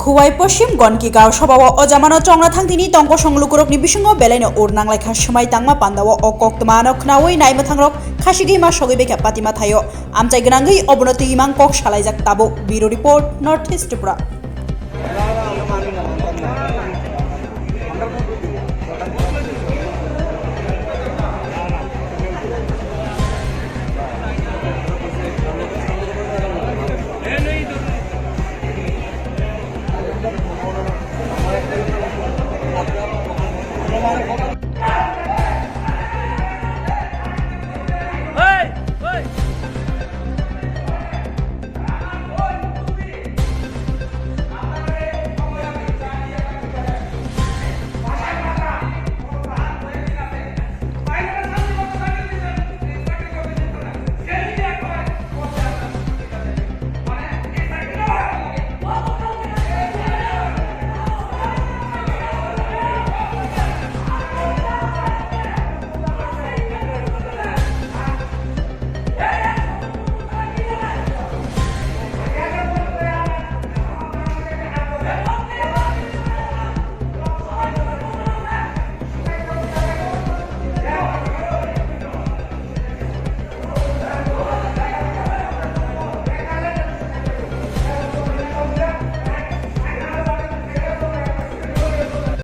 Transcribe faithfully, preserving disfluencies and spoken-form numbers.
Kuwai Poshim Gonki Gaon Sabha o o jamano chongna thangtini tongkosong lukurokni bisingo belaino ur nanglaikha swmai tangma pandao o koktwmano khnaui naimwthangrok khasigwi ma sogwi baikha patima thaio amchai gwnangwi obono twi mang kok salaijak tabuk. Bureau Report, North East Tripura.